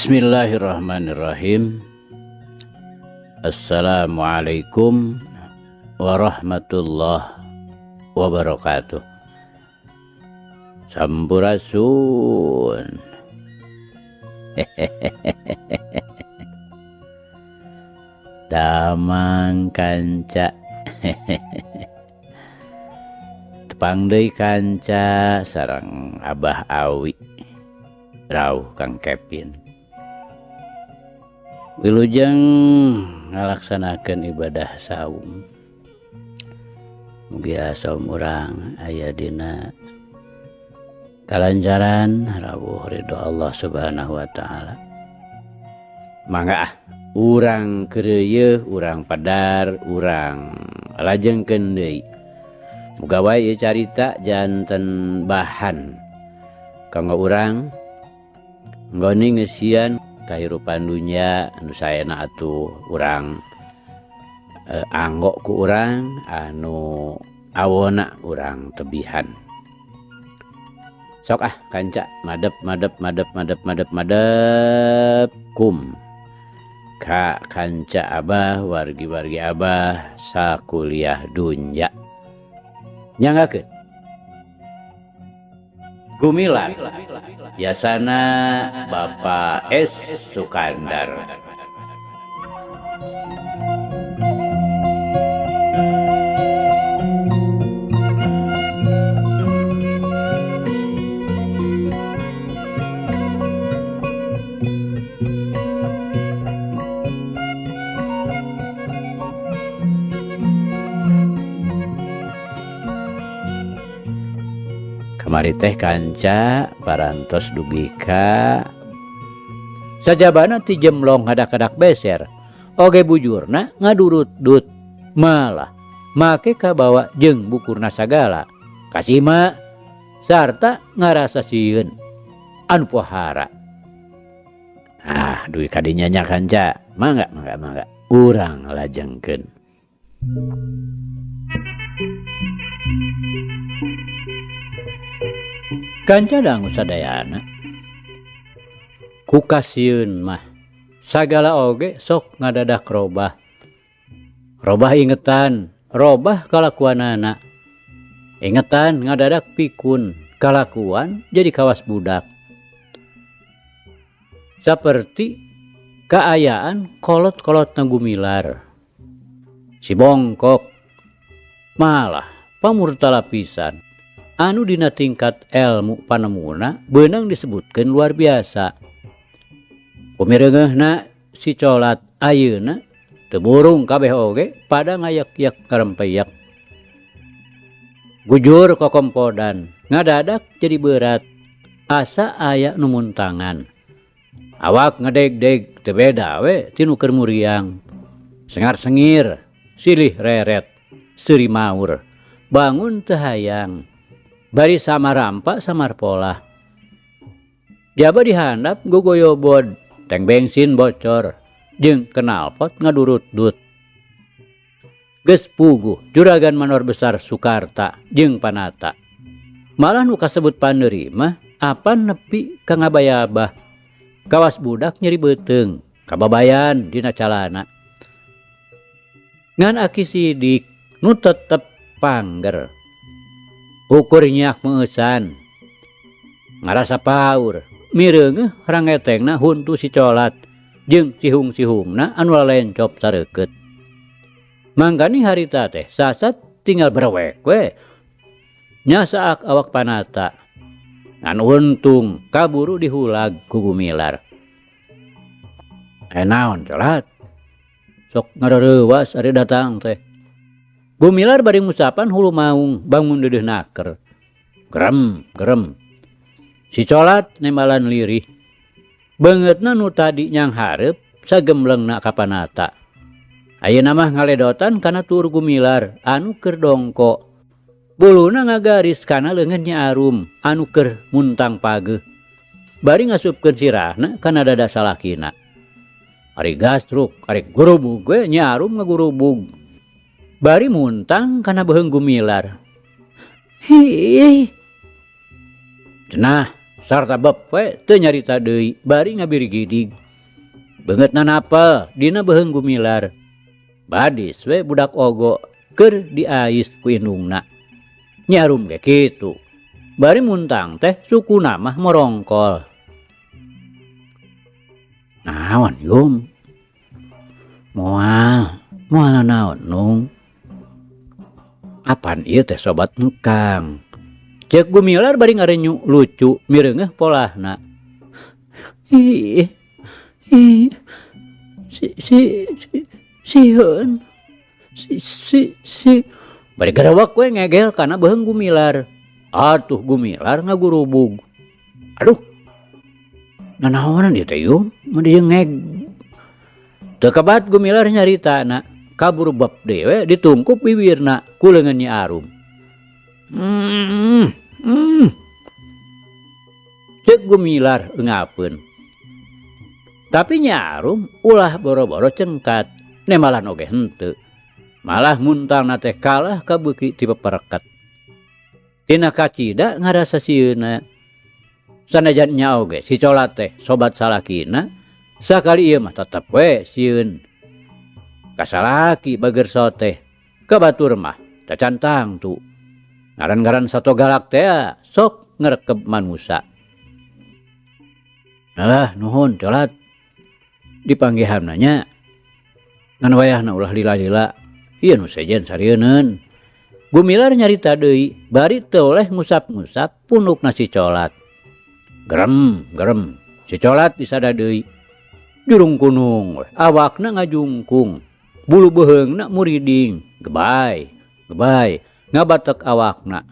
Bismillahirrahmanirrahim. Assalamualaikum warahmatullahi wabarakatuh. Sampurasun. Damang kanca. Tepang deui kanca sareng Abah Awi. Rauh Kang Kevin. Wilujeng ngalaksanakeun ibadah saum. Mugia saum urang aya dina kalancaran rawuh ridho Allah Subhanahu wa taala. Mangga ah urang keureuyeung, urang padar, urang lajengkeun deui. Muga wae ieu carita janten bahan kanggo urang nggoni ngeusian kahirupan dunya anu saena atuh urang anggo ku urang anu awona urang tebihan. Sok ah kanca madep madep madep madep madep madep kum ka kanca abah wargi-wargi abah sakuliah dunya. Nyanggakeun Gumilar Yasana Bapak S. Sukandar. Kamari teh kanca parantos dugi ka sajabana ti jemlong ngadak-adak beser oge bujurna ngadurut-dut malah make kabawa jeung bukurna sagala kasima sarta ngarasa sieun anu pohara. Ah dugi ka dinya nya kanca, mangga mangga mangga urang lajengkeun. Kanca dangu sadayana ku kasieun mah sagala oge sok ngadadak robah. Robah ingetan, robah kalakuanana. Ingetan ngadadak pikun, kalakuan jadi kawas budak. Saperti kaayaan kolot-kolot Gumilar. Si bongkok malah pamurtala pisan. Anu dina tingkat elmu panemuna beunang disebutkeun luar biasa. Kumireungeuhna si colat ayeuna teu burung kabeh oge pada ngayak-yak karempeyak. Gujur kokompodan ngadadak jadi berat asa aya nu muntangan. Awak ngedeg-deg teu beda we ti nu keur muriang. Sengar-sengir, silih reret, seuri maur, bangun teu hayang. Bari samarampa samar polah. Jaba dihandap gogoyobod, tank bensin bocor, jeung knalpot ngadurut-dut. Geus puguh juragan manor besar Sukarta jeung Panata. Malah nu kasebut pandeuri mah apan nepi ka ngabayabah. Kawas budak nyeri beuteung, kababayan dina calana. Ngan Aki Sidik nu tetep pangger. Ukur nyiak meueusan. Ngarasa paur, mireungeuh rangetengna huntu si colat jeung sihung-sihungna anu lalencop sareukeut. Mangkani harita teh sasat tinggal berewek we. Nyasaak awak Panata. Ngan untung kaburu dihulag ku Gumilar. Naon colat? Sok ngareurewas ari datang teh. Gumilar bari ngusapan hulu maung bangun deudeuh naker. Gerem, gerem. Si colat nembalan lirih. Beungeutna nu tadi nyang hareup sagemblengna ka Panata. Ayeuna mah ngaledotan kana tuur Gumilar anu keur dongko. Buluna ngagaris kana leungeun Nyi Arum anu keur muntang pageuh. Bari ngasupkeun sirahna kana dada salakina. Ari gastruk, ari gurubug we Nyi Arum ngagurubug. Bari muntang kana beuheung Gumilar. Hiih. Cenah Sarta bep we teu nyarita deui bari ngabirigidig. Beungeutna napel dina beuheung Gumilar. Badis we budak ogo keur diais ku indungna. Nyi Arum ge kitu. Bari muntang teh sukuna mah morongkol. Naon Yum? Moal, moal nanaon Nung? Apan ieu teh sobat engkang? Ceuk Gumilar bari ngarenyu lucu mireungeuh polahna. Ih, ih, si si si sieun si si si bari garewek we ngegel kana beuheung Gumilar. Atuh Gumilar ngagurubug. Aduh, nanaonan ieu teh Yum mun dieu ngeg. Teu kabat Gumilar nyaritana, kabur beb deui we ditungkup bibirna ku leungeun Nyi Arum. Hmm, hmm. Ceuk Gumilar eungapeun. Tapi Nyi Arum ulah boro-boro cengkat, nembalan oge henteu. Malah muntangna teh kalah kabeuki ti pepereket. Tina kacida ngarasa sieuna. Sanajan nya oge si Colat teh sobat salakina, sakali ieu mah tetep we sieun. Ka salaki bagerso teh, ka batur mah tacan tangtu. Ngaran-ngaran sato galak tea sok ngrekeb manusa. Ah nuhun Colat, dipanggihanna nya. Ngan wayahna ulah lila-lila, ieu nu sejen sarieun. Gumilar nyarita deui bari teu oleh ngusap-ngusap punukna si Colat. Gerem, gerem, si Colat disada deui. Jurung kunung we, awakna ngajungkung, bulu beuheungna muriding, gebay, gebay. Ngabatek awakna.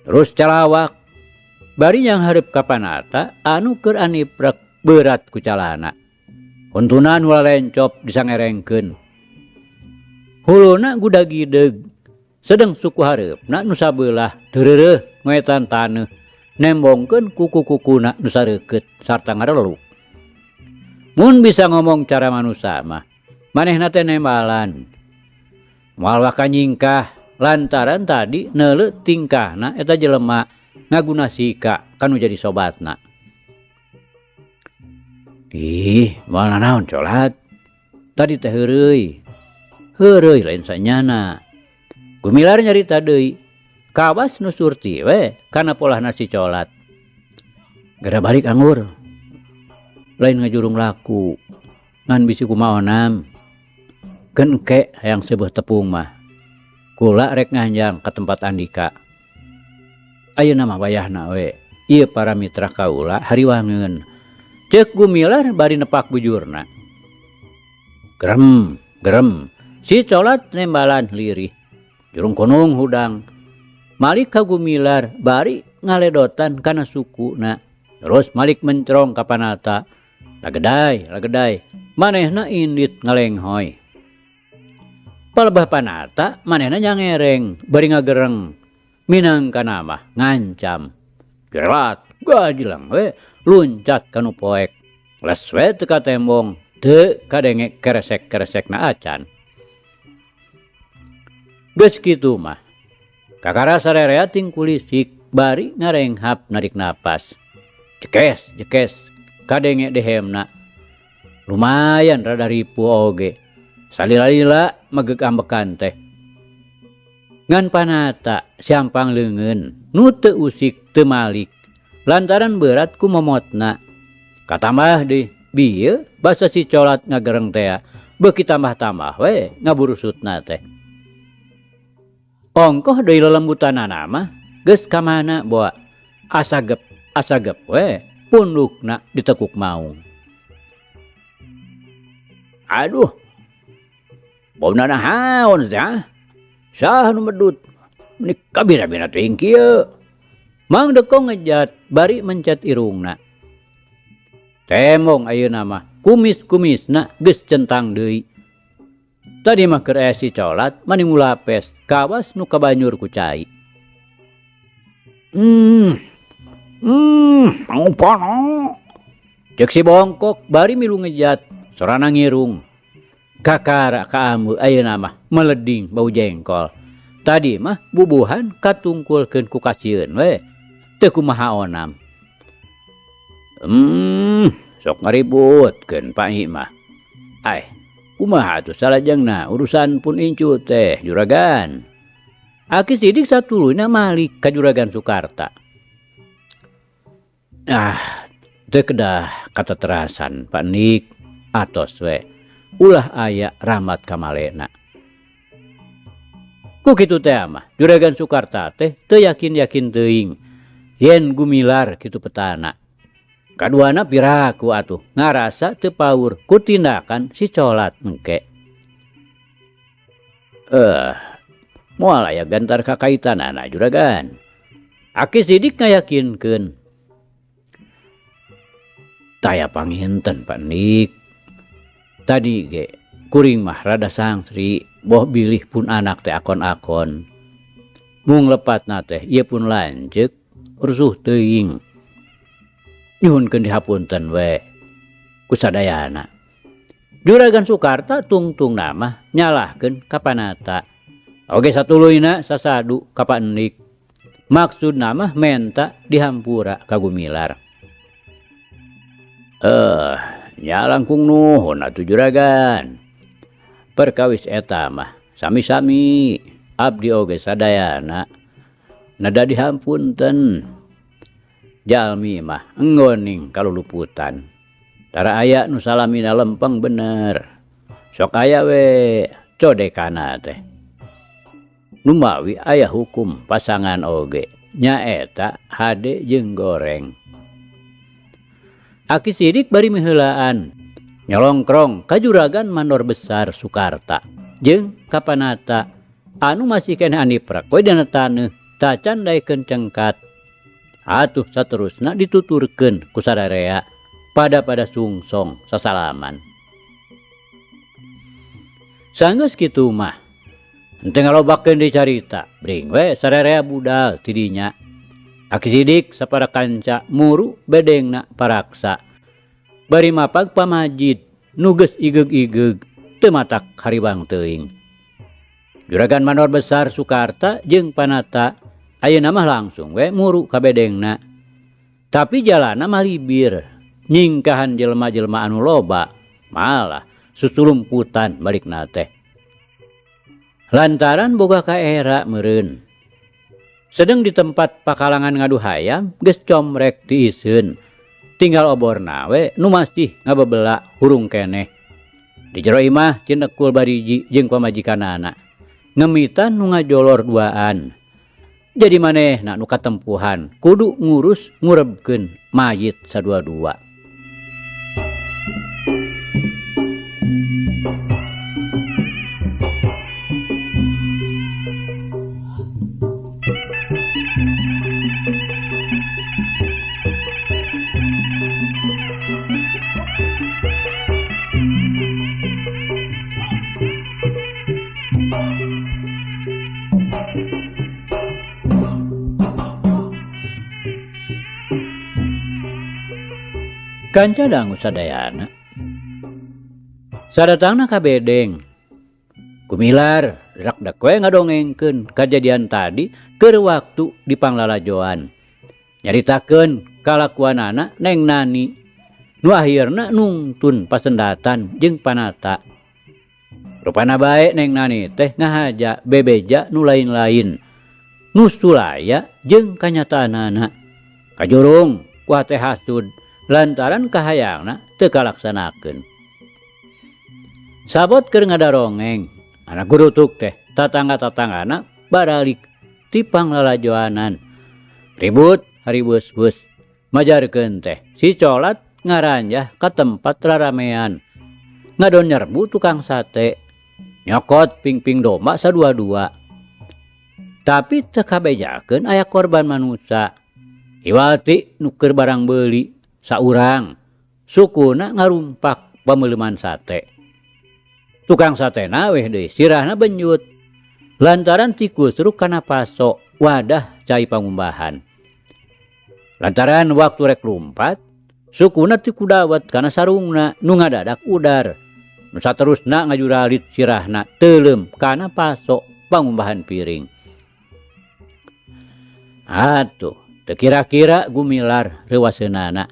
Terus calawak, bari nyanghareup ka Panata anu keur aniprek beurat ku calana. Huntuna nu lalencop disangerengkeun. Huluna gudag-gideg, sedeng suku hareupna nu sabelah teureureuh ngoetan taneuh, nembongkeun kuku-kukuna nu sareukeut sarta ngareluk. Mun bisa ngomong cara manusa mah, manehna teh nembalan. Moal waka nyingkah lantaran tadi neuleu tingkahna eta jelema ngaguna sika kanu jadi sobatna. Ih, moal nanaon Colat. Tadi teh heureuy. Heureuy lain sanyana. Gumilar nyarita deui. Kawas nu surti we kana polahna si Colat. Gera balik anggur. Lain ngajurung laku. Ngan bisi kumaha onam. Keun engke hayang seubeuh tepung mah. Kula rek nganjang ka tempat Andika. Ayeuna mah wayahna we. Ieu para mitra kaula hariwangeun. Ceuk Gumilar bari nepak bujurna. Gerem, gerem. Si Colat nembalan lirih. Jurung kunung hudang. Malik ka Gumilar bari ngaledotan kana sukuna. Terus Malik mencrong ka Panata. Lagedai, lagedai. Manehna indit ngalenghoy. Palebah Panata manehna nyangereng bari ngagereng. Minangkana mah ngancam. Jerat, gajilang we luncat kanu poek. Les we teu katembong, teu kadenge keresek-keresekna acan. Geus kitu mah. Kakara sarerea tingkulisik bari ngarenghap narik napas. Jekes, jekes kadenge dehemna. Lumayan rada ripuh oge. Salila-lila megek ambekan teh. Ngan Panata siampang leungeun nu teu usik teu malik lantaran beurat ku momotna. Katambah deui bieu basa si Colat ngagereng tea beuki tambah-tambah we ngaburusutna teh. Ongkoh deui lelembutanana mah geus ka mana boa asagep asagep we pundukna ditekuk maung. Aduh, bauna nahaon teh ah? Saha nu medut? Meni kabina-bina teuing kieu. Mang Dekong ngejat bari mencet irungna. Tembong ayeuna mah kumis-kumisna geus centang deui. Tadi mah keur aya si Colat mani ngulapes kawas nu kabanyur ku cai. Pano. Ceuk si Bongkok bari milu ngejat sorana ngirung. Kakara kaambe ayeuna mah meleding bau jengkol. Tadi mah bubuhan katungkulkeun ku kasieun we. Teu kumaha onam. Sok ngaributkeun Pak I mah. Ai, kumaha atuh salajengna urusan pun incu teh juragan. Aki Sidik satuluyna malik ka Juragan Sukarta. Ah, teu kedah kateterasan Pak Nik atos we. Ulah aya rahmat kamalena. Ku kitu teh mah Juragan Sukarta teh teu yakin-yakin teuing yen Gumilar kitu petana. Kaduana piraku atuh ngarasa teu paur ku tindakan si Colat engke. Moal aya gantar kakaitanana juragan. Aki Sidik ngayakinkeun. Taya panginten Pak Nik. Tadi ge kuring mah rada sangsri boh bilih pun anak teh akon-akon. Mung lepatna teh ieu pun lanceuk rusuh teuing. Nyuhunkeun dihapunten we ku sadayana. Juragan Sukarta tungtungna mah nyalahkeun ka Panata. Oge satuluyna sasadu ka Pak Endik. Maksudna mah menta dihampura ka Gumilar. Nya langkung nuhun atuh juragan. Perkawis eta mah sami-sami abdi oge sadayana nada dihampunten. Jalmi mah enggoning kaluluputan. Tara aya nu salamina lempeng bener. Sok aya we codekana teh. Numawi aya hukum pasangan oge nyaeta hade jeung goreng. Aki Sidik bari miheulaan nyolongkrong ka Juragan Mandor Besar Sukarta jeung ka Panata anu masih keneh aniprek we dina taneuh tacan daekeun cengkat. Atuh saterusna dituturkeun ku sararea pada-pada sungsong sasalaman. Sanggeus kitu mah henteu ngalobakeun deui carita, bring we sararea budal ti dinya. Aki Sidik sapara kanca muru bedengna paraksa. Bari mapag pamajid nu geus igeug-igeug teu matak haribang teuing. Juragan Mandor Besar Sukarta jeung Panata ayeuna mah langsung we muru ka bedengna. Tapi jalana mah libir, nyingkahan jelema-jelema anu loba, malah susulumputan balikna teh. Lantaran boga kaera meureun. Sedeng di tempat pakalangan ngadu hayam geus comrek tiiseun. Tinggal oborna we nu masih ngabebela hurung keneh. Di jero imah cinekul bariji jeung pamajikanana. Ngemitan nu ngajolor duaan. Jadi manehna nu katempuhan kudu ngurus ngurebkeun mayit sadua-dua. Kanca dangu sadayana. Sadatangna ka bedeng. Gumilar rak-dak we ngadongengkeun kajadian tadi keur waktu di panglalajoan. Nyaritakeun kalakuanana Neng Nani nu akhirna nungtun pasendatan jeung Panata. Rupana bae Neng Nani teh ngahaja bebeja nu lain-lain. Nu sulaya jeung kanyataanana. Kajurung ku hate hasud lantaran kahayangna teu kalaksanakeun. Sabot keur ngadarongeng, anak gurutuk teh tatangga-tatanggana baralik ti panglalajoanan. Ribut haribeus-beus majarkeun teh si Colat ngaranjah ka tempat raramean. Ngadon nyerbu tukang sate, nyokot pingping domba sadua-dua. Tapi teu kabejakeun aya korban manusa. Iwati nu keur barang beuli saurang sukuna ngarumpak pameuleman sate. Tukang satena weh deui sirahna benjut lantaran tikus ruk kana paso wadah cai pangumbahan. Lantaran waktu rek lumpat sukuna ti kudawet kana sarungna nu ngadadak udar. Nu saterusna ngajuralit sirahna teuleum kana paso pangumbahan piring. Atuh teu kira-kira Gumilar reuwaseunana.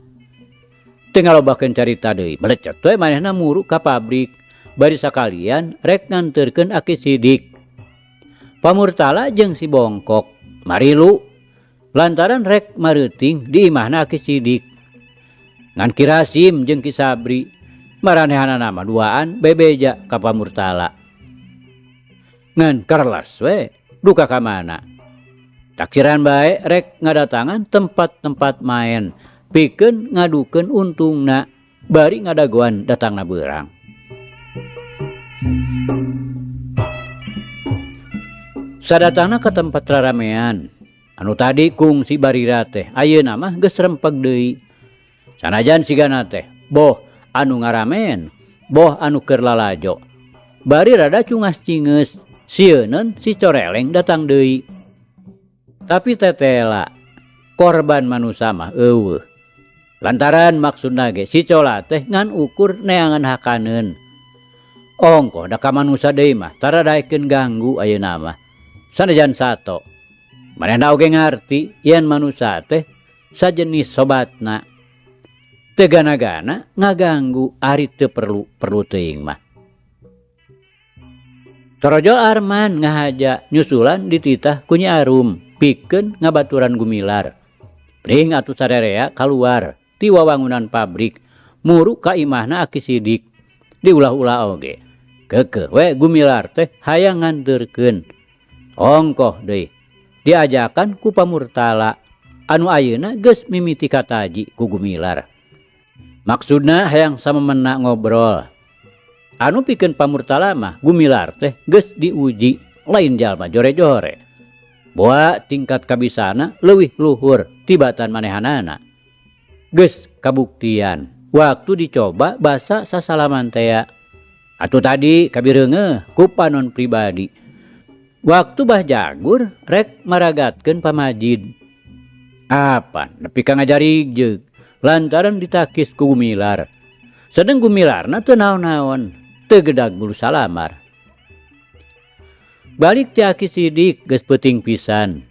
Teu ngalobakeun carita deui, melecet we manehna muru ka pabrik bari sakalian rek nganterkeun Aki Sidik. Pamurtala jeung si Bongkok marilu lantaran rek mareuting di imahna Aki Sidik. Ngan Ki Rasim jeung Ki Sabri maranehanana mah duaan bebeja ka Pamurtala. Ngan karlas we duka ka mana. Taksiran bae rek ngadatangan tempat-tempat main pikeun ngadukeun untungna bari ngadagoan datangna beurang. Sadatangna ka tempat raramean anu tadi kungsi barira teh ayeuna mah geus rempeg deui. Sanajan sigana teh boh anu ngaramen boh anu keur lalajo bari rada cungas-cingeus sieuneun si Coreleng datang deui. Tapi tetela korban manusa mah eueuh. Lantaran maksudna ge si Cola teh ngan ukur neangan hakaneun. Ongkoh da ka manusa deui mah tara daekeun ganggu ayeuna mah. Sanajan sato manehna oge ngarti yen manusa teh sajenis sobatna. Teu gana-gana ngaganggu ari teu perlu-perlu teuing mah. Torojol Arman ngahaja nyusulan dititah ku Nyi Arum pikeun ngabaturan Gumilar. Pring atuh sarerea kaluar ti wawangunan pabrik muru ka imahna Aki Sidik. Diulah-ulah oge. Keukeuh we Gumilar teh hayang nganterkeun. Ongkoh deui diajakan ku Pamurtala anu ayeuna geus mimiti kataji ku Gumilar. Maksudna hayang samemena ngobrol. Anu pikeun Pamurtala mah Gumilar teh geus diuji lain jalma jore-jore. Boa tingkat kabisana leuwih luhur tibatan manehanana. Geus kabuktian waktu dicoba basa sasalaman tea. Atuh tadi kabireungeuh ku panon pribadi. Waktu Bah Jagur rek maragatkeun pamajid. Apan nepi ka ngajarig jeung lantaran ditakis ku Gumilar. Sedeng Gumilarna teu naon-naon, teu gedag bulu salamar. Balik ti Aki Sidik geus peuting pisan.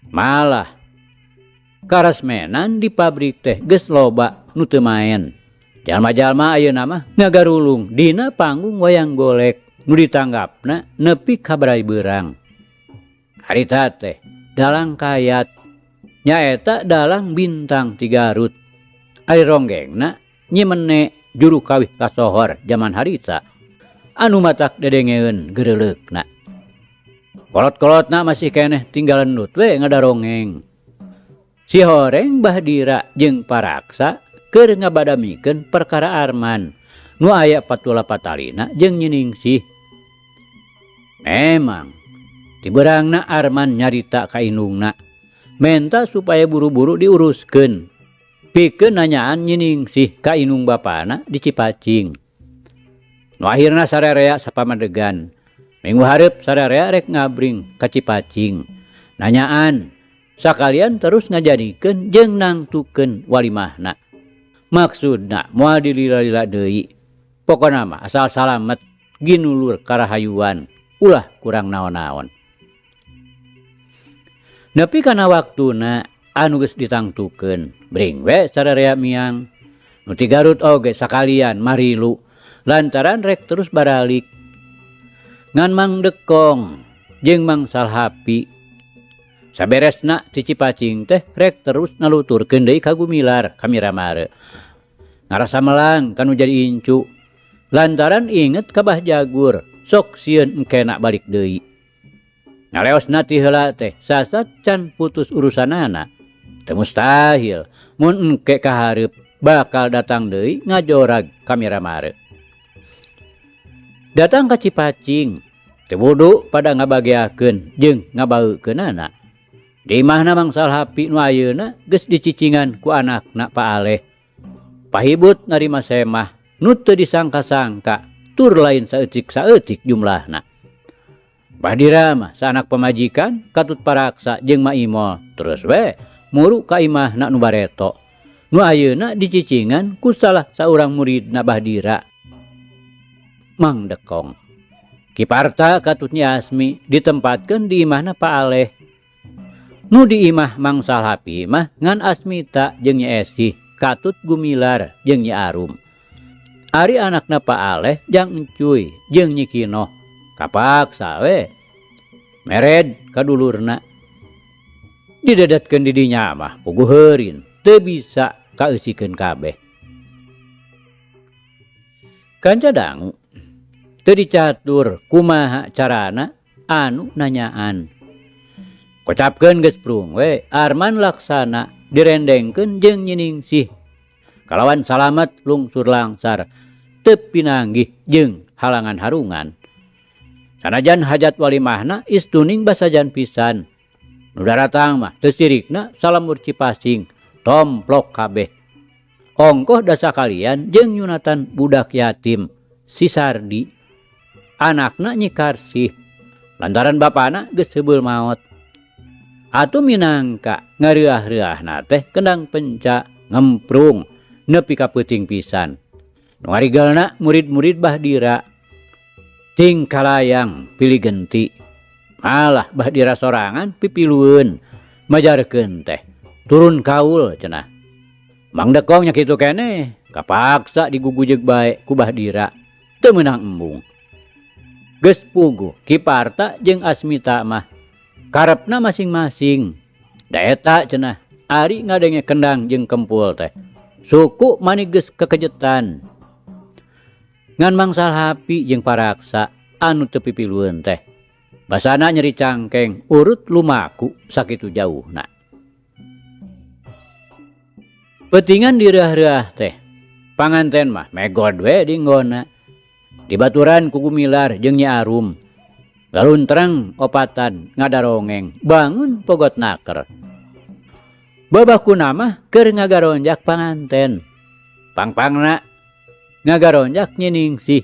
Malah karasmenan di pabrik teh geus loba nu teu maen. Jalma-jalma ayeuna mah ngagarulung dina panggung wayang golek nu ditanggapna nepi ka barai beurang. Harita teh dalang kayat nyaeta dalang bintang ti Garut. Ari ronggengna nyimene juru kawih kasohor jaman harita anu matak dedengeun geureuleukna. Kolot-kolotna masih keneh tinggal endut we ngadarongeng. Si Horeng Bahdira jeung Paraksa keur ngabadamikeun perkara Arman nu aya patula patalina jeung Nyiningsih. Memang tiberangna Arman nyarita ka indungna menta supaya buru-buru diuruskeun pikeun nanyaan Nyiningsih ka indung bapana di Cipacing. Nu akhirna sarerea sapamadegan. Minggu hareup sarerea rek ngabring ka Cipacing. Nanyaan sakalian terus ngajadikeun jeung nangtukeun walimahna. Maksudna moal dilila-lila deui. Pokona mah asal salamet ginulur karahayuan ulah kurang naon-naon. Nepi kana waktuna anu geus ditangtukeun, bring we sarerea miang. Nu ti Garut oge sakalian marilu lantaran rek terus baralik. Ngan Mang Dekong jeung Mang Salhapi saberesna ti Cipacing teh rek terus naluturkeun deui ka Gumilar ka Miramare. Ngarasa melang kanu jadi incu lantaran inget ka Bah Jagur sok sieun engkena balik deui. Ngaleosna ti heula teh sasat can putus urusanana. Teu mustahil mun engke kahareup bakal datang deui ngajorag ka Miramare. Datang ka Cipacing teu wudu pada ngabageakeun jeung ngabaukeunana. Di imahna Mang Salhapi nu ayeuna geus dicicingan ku anakna Pak Aleh. Pahibut narima semah nu teu disangka-sangka tur lain saeutik-saeutik jumlahna. Bahdira mah saanak pamajikan katut Paraksa jeung Ma Imol terus we muru ka imahna nu bareto. Nu ayeuna dicicingan ku salah saurang muridna Bahdira, Mang Dekong. Ki Parta katut Nyi Asmi ditempatkeun di imahna Pak Aleh. Nu di imah Mang Salhapi mah ngan Asmita jeung Nyi Esih. Katut Gumilar jeung Nyi Arum. Ari anakna Pak Aleh jang Encuy jeung Nyi Kinoh kapaksa we mered ka dulurna. Didedetkeun di dinya mah puguh heurin teu bisa kaeusikeun kabeh. Kanca dangu teu dicatur kumaha carana anu nanyaan. Kocapkeun geus prung we Arman Laksana direndengkeun jeung Nyi Ningsih. Kalawan salamet lungsur langsar teu pinanggih jeung halangan harungan. Sanajan hajat walimahna istuning basajan pisan. Nu daratang mah teu sirikna salamur Cipasing tomplok kabeh. Ongkoh da sakalian jeung nyunatan budak yatim si Sardi. Anakna Nyi Karsih lantaran bapana geus heubeul maot. Atuh minangka ngareuah-reuahna teh kendang penca ngemprung nepi ka peuting pisan. Nu ngarigelna murid-murid Bahdira ting kalayang pilih genti. Malah Bahdira sorangan pipilueun majarkeun teh turun kaul cenah. Mang Dekong nya kitu keneh kapaksa digugujeug bae ku Bahdira teu meunang embung. Geus puguh Ki Parta jeung Asmita mah karepna masing-masing. Da eta cenah ari ngadenge kendang jeung kempul teh suku mani geus kekejetan. Ngan Mang Salhapi jeung Paraksa anu teu pipilueun teh basana nyeri cangkeng urut lumaku sakitu jauhna. Peutingan direuah-reuah teh panganten mah megod we dinggona. Dibaturan ku Gumilar jeung Nyi Arum. Galuntreng opatan ngadarongeng bangun pogot naker. Babakuna mah keur ngagaronjak panganten. Pangpangna ngagaronjak Nyi Ningsih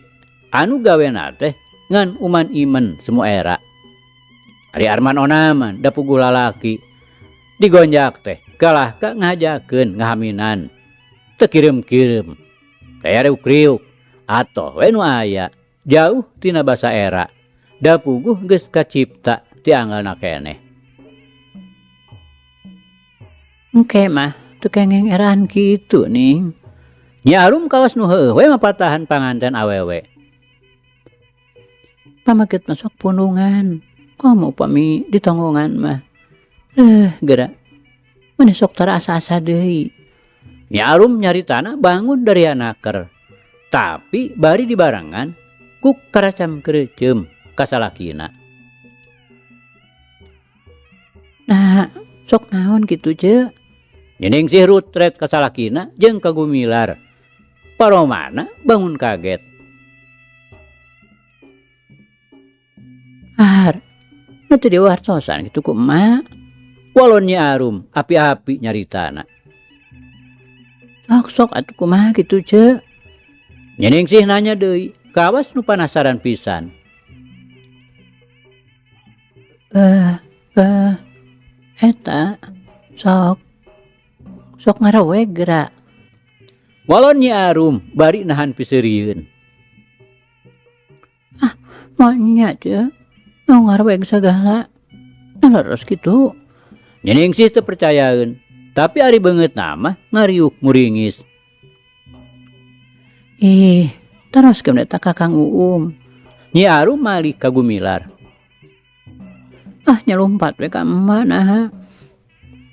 anu gawena teh ngan uman imen semua era. Ari Arman onaman da puguh lalaki. Digonjak teh kalah ka ngajakeun ngahaminan. Teu kirim-kirim. Daya riuk-riuk atoh we nu aya jauh tina basa era. Da puguh geus kacipta ti anggalna keneh. Engke mah teu kengeng eraan kitu ning. Nyi Arum kawas nu heueuh we mapatahan panganten awewe. Pamaget mah sok pundungan. Komo upami ditonggongan mah. Geura. Mani sok tara asa-asa deui. Nyi Arum nyaritana bangun dari anaker. Tapi bari dibarengan ku karacam kerecem kasalakina. Nah, sok naon kitu ce? Nyi Ningsih rutret kasalakina jeung ka Gumilar. Paromana bangun kaget. Ar, nu teu diwartosan kitu ku emak. Walon Nyi Arum api-api nyaritana. Sok-sok atuh kumaha kitu ce? Nyi Ningsih nanya deui, kawas nu panasaran pisan. Eta sok ngaraweg geura. Walon Nyi Arum bari nahan piseurieun. Ah, moal nya ce, nu ngaraweg sagala. Nah, leres kitu. Nyi Ningsih teu percayaeun, tapi ari beungeutna mah ngariuk muringis. Ih, teroskeun eta ka Kang Uum. Nyi Arum malih ka Gumilar. Ah, nyalumpat we ka emak naha.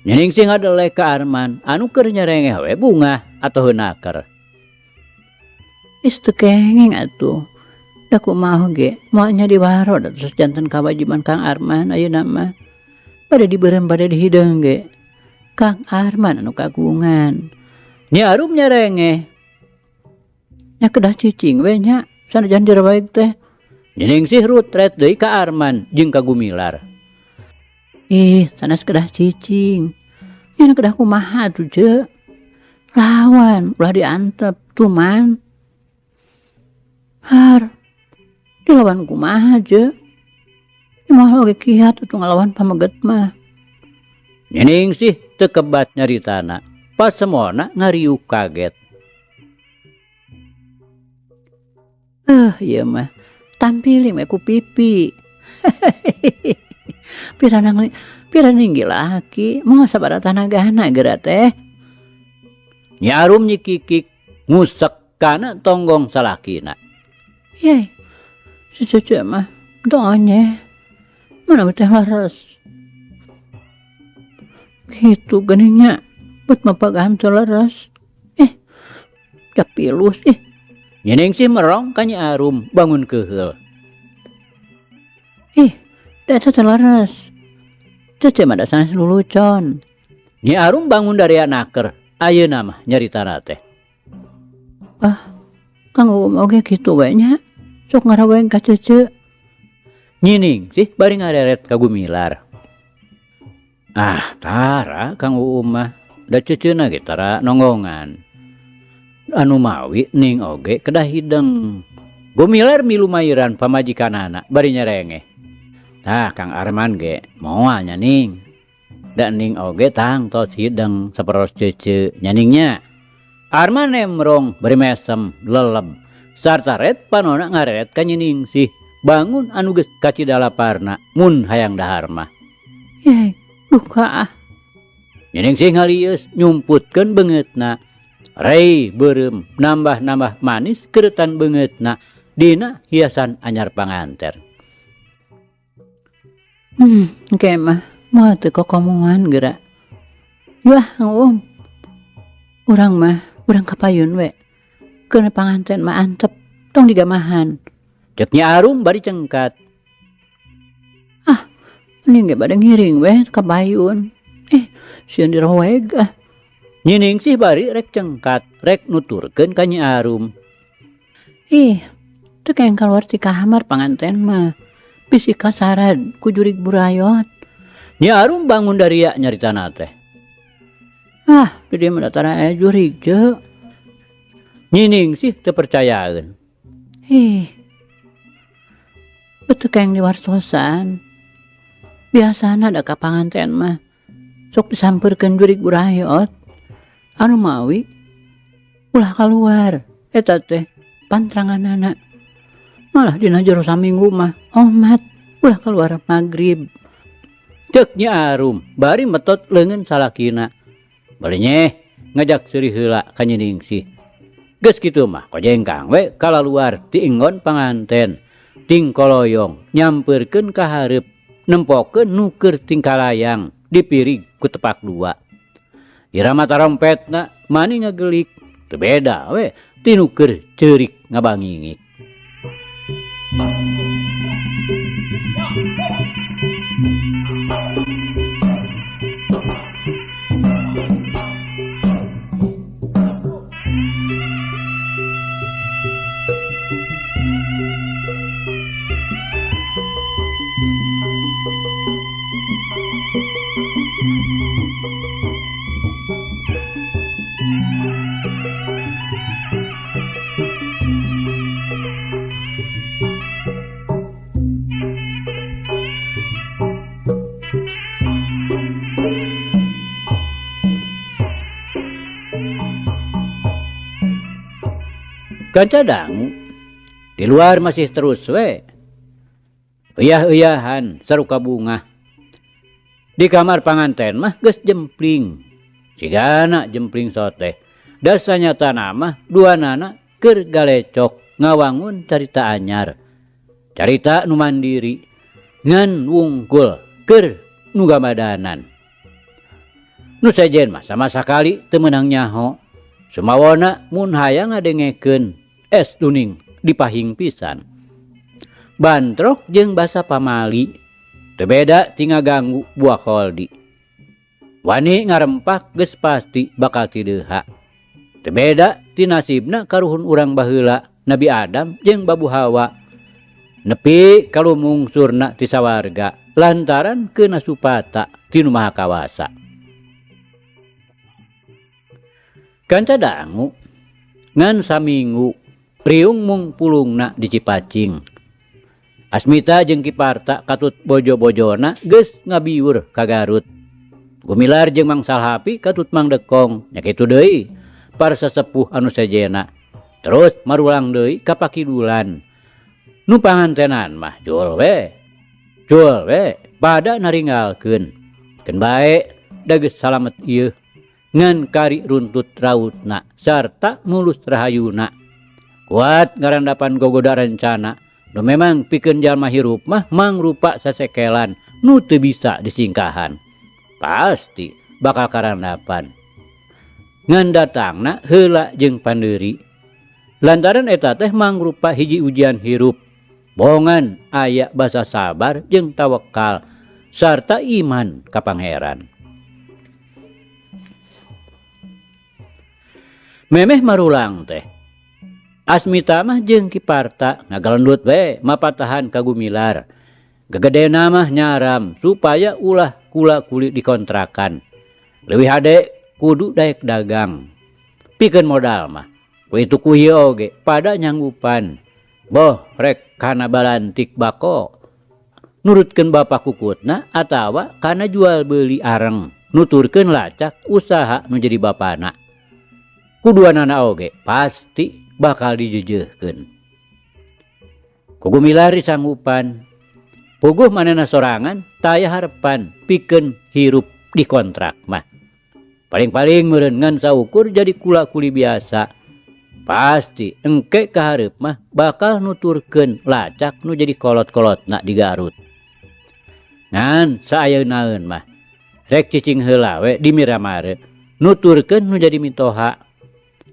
Nyi Ningsih ngadeleh ka Arman anu keur nyerengeh we bungah atoh naker. Is teu kengeng atuh. Da kumaha ge, moal nya diwaro da terus janten kawajiban Kang Arman ayeuna mah. Bade dibeureum bade dihideung ge. Kang Arman anu kagungan. Nyi Arum nyerengeh. Nya kedah cicing we nya sanajan direwaeg teh. Nyi Ningsih rutret deui ka Arman jeung ka Gumilar. Ih, sanes kedah cicing. Nya kedah kumaha atuh ce? Lawan ulah diantep tuman. Har, dilawan kumaha ce? Moal oge kiat atuh ngalawan pameget mah. Nyi Ningsih teu kebat nyaritana. Pasemona ngariuk kaget. Ieu mah tampiling we ku pipi. Pira ninggi laki, moal sabaraha tanagana geura teh. Nyi Arum nyikikik ngusek kana tonggong salakina. Yey, si Cece mah donyeh. Mana teh leres. Kitu geuning nya, bet mapagahan teu leres. Ih, capilus ih. Nyi Ningsih merong ka Nyi Arum bangun keheul. Ih, da eta teh leres. Cece mah da sanes lulucon. Nyi Arum bangun daria naker, ayeuna mah nyaritana teh. Ah, Kang Uum oge kitu we nya, sok ngaraweng ka Cece. Nyi Ningsih bari ngareret ka Gumilar. Ah, tara Kang Uum mah, da Ceceuna ge tara nonggongan. Anu mawi ning oge kedah hideng. Gumilar milu mairan pamajikanana bari nyerengeh. Tah Kang Arman ge moal nya ning. Da ning oge tangtos hideng saperos Cece nya ning nya. Arman nemrong bari mesem leleb sarta ret panona ngareret ka Nyi Ningsih bangun anu geus kacida laparna mun hayang dahar mah. Yey, duka ah. Nyi Ningsih ngalieus nyumputkeun beungeutna. Rei beureum nambah-nambah manis keureutan beungeutna dina hiasan anyar panganten. Engke mah moal teu kokomoan geura. Yuah Kang Uum. Urang mah urang ka payun we. Keuna panganten mah antep tong digamahan. Cek Nyi Arum bari cengkat. Ah, mending ge bade ngiring we ka payun. Ih, sieun diroweg ah. Nyi Ningsih bari rek cengkat, rek nuturkeun ka Nyi Arum. Ih, teu kenging kaluar ti kamar panganten mah. Bisi kasarad ku jurig burayot. Nyi Arum bangun daria nyaritana teh. Ah, di dieu mah da tara aya jurig je. Nyi Ningsih teu percayaeun. Ih, bet teu kenging diwartosan. Biasana da ka panganten mah sok disampeurkeun jurig burayot. Anu mawi ulah kaluar eta teh pantranganana. Malah dina jero saminggu mah omat ulah kaluar magrib. Cek Nyi Arum bari metot leungeun salakina. Bari nyeh ngajak seuri heula ka Nyi Ningsih. Geus kitu mah kojengkang we kalaluar ti inggon panganten. Ting koloyong nyampeurkeun ka hareup nempokeun nu keur tingkalayang dipirig ku tepak dua. Irama tarompetna mani ngagelik teu beda we ti nu keur ceurik ngabangingik. Kanca dangu di luar masih terus we. Uyah-uyahan saruka bungah. Di kamar panganten mah geus jempling. Sigana jempling soteh. Da sanyatana mah duanana keur galecok ngawangun carita anyar. Carita nu mandiri ngan wungkul keur nu gamadanan. Nu sejen mah sama sakali teu meunang nyaho. Sumawona mun hayang ngadengekeun es duning dipahing pisan. Bantrok jeung basa pamali teu beda ti ngaganggu buah koldi. Wani ngarempak geus pasti bakal tideuha. Teu beda ti nasibna karuhun urang baheula Nabi Adam jeung Babu Hawa. Nepi kalumungsurna ti sawarga lantaran keuna supata ti Nu Maha Kawasa. Kanca dangu ngan saminggu riung mung pulungna di Cipacing. Asmita jeung Ki Parta katut bojo-bojona geus ngabiur ka Garut. Gumilar jeung Mang Salhapi katut Mang Dekong nya kitu deui para sesepuh anu sejena. Terus marulang deui ka Pakidulan. Nu pangantenan mah jul we. Jul we pada naringgalkeun. Keun bae da geus salamet ieu. Ngan kari runtut rautna sarta mulus rahayuna. Kuat ngarandapan gogoda rencana nu memang pikeun jalma hirup mah mangrupa sasekelan nu teu bisa disingkahan. Pasti bakal karandapan. Ngan datangna heula jeung pandeuri. Lantaran eta teh mangrupa hiji ujian hirup. Bohongan aya basa sabar jeung tawakal sarta iman ka Pangeran. Memeh marulang teh. Asmita mah jeung Ki Parta ngagalendut we mapatahan ka Gumilar. Gegedena mah nyaram supaya ulah kula-kuli dikontrakan. Leuwih hade kudu daek dagang. Pikeun modal mah ku itu ku ieu oge pada nyanggupan. Boh rek kana balantik bako. Nurutkeun bapa kukutna atawa kana jual beuli areng. Nuturkeun lacak usaha nu jadi bapana. Kuduanana oge pasti bakal dijejehkeun. Ku Gumilar disanggupan. Puguh manehna sorangan taya harepan pikeun hirup dikontrak mah. Paling-paling meureun ngan saukur jadi kula-kuli biasa. Pasti engke kahareup mah bakal nuturkeun lacak nu jadi kolot-kolotna di Garut. Ngan saayeuna mah rek cicing heula we di Miramare nuturkeun nu jadi mitoha.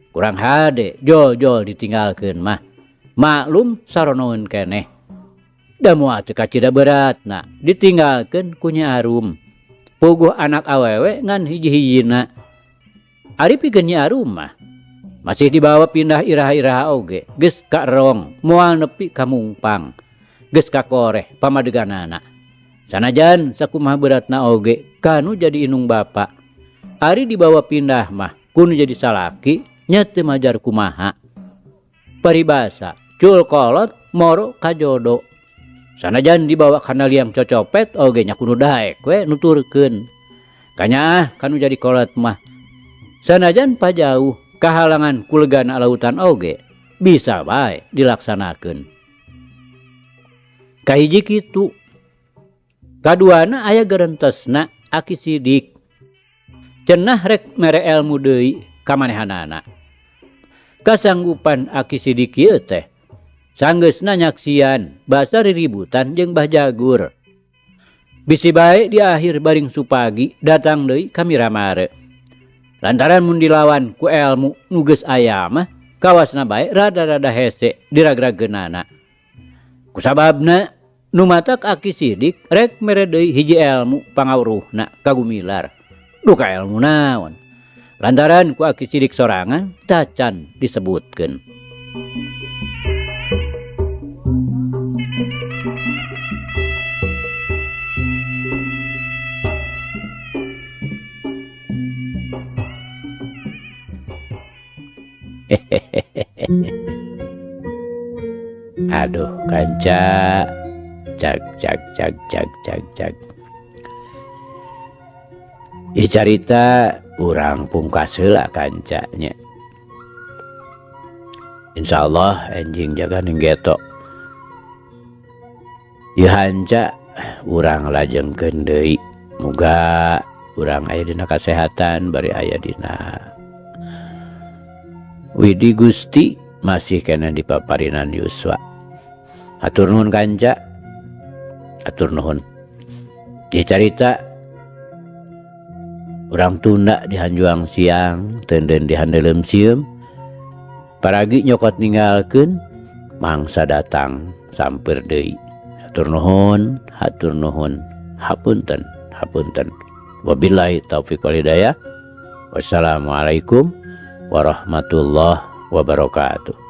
Kurang hade jol-jol ditinggalkeun mah. Maklum saronoeun keneh. Da moal teu kacida beratna ditinggalkeun ku Nyi Arum. Puguh anak awewe ngan hiji-hijina. Ari pikeun Nyi Arum mah masih dibawa pindah iraha-iraha oge geus karong moal nepi ka mungpang. Geus kakoreh pamadeganana. Sanajan sakumaha beratna oge kanu jadi inung bapa. Ari dibawa pindah mah kunu jadi salaki nya teu majar kumaha. Paribasa cul kolot moro kajodo. Sanajan dibawa kana liang cocopet oge nya kudu daek we nuturkeun. Kanyaah kanu jadi kolot mah. Sanajan pajauh kahalangan kulegana lautan oge bisa bae dilaksanakeun. Kahiji kitu. Kaduana aya gerentesna Aki Sidik. Cenah rek mere elmu deui ka manehanana. Kasanggupan Aki Sidik ieu teh sanggeusna nyaksian basa riributan jeung Bah Jagur. Bisi bae di akhir baring supagi datang deui ka Miramare. Lantaran mun dilawan ku elmu nu geus aya mah kawasna bae rada-rada hese diragrageunana. Kusababna nu matak Aki Sidik rek mere deui hiji elmu pangawruhna ka Gumilar. Duka elmu naon? Lantaran ku Aki Sidik sorangan tacan disebutkeun. Aduh kanca, cak cak cak cak cak cak. Ieu carita urang pungkas heula kancanya. Insyaallah enjing jaga ning geto. Ieu hanca urang lajengkeun deui. Muga urang aya dina kasehatan bari aya dina Widi Gusti masih kena di paparinan Yuswa. Hatur nuhun kanca. Hatur nuhun. Ieu carita urang tunda di hanjuang siang, tenden di handeuleum sieum. Paragi nyokot ninggalkeun, mangsa datang samper deui. Hatur nuhun, hatur nuhun, hapunten, hapunten. Wabillahi taufiq wal hidayah. Wassalamualaikum warahmatullahi wabarakatuh.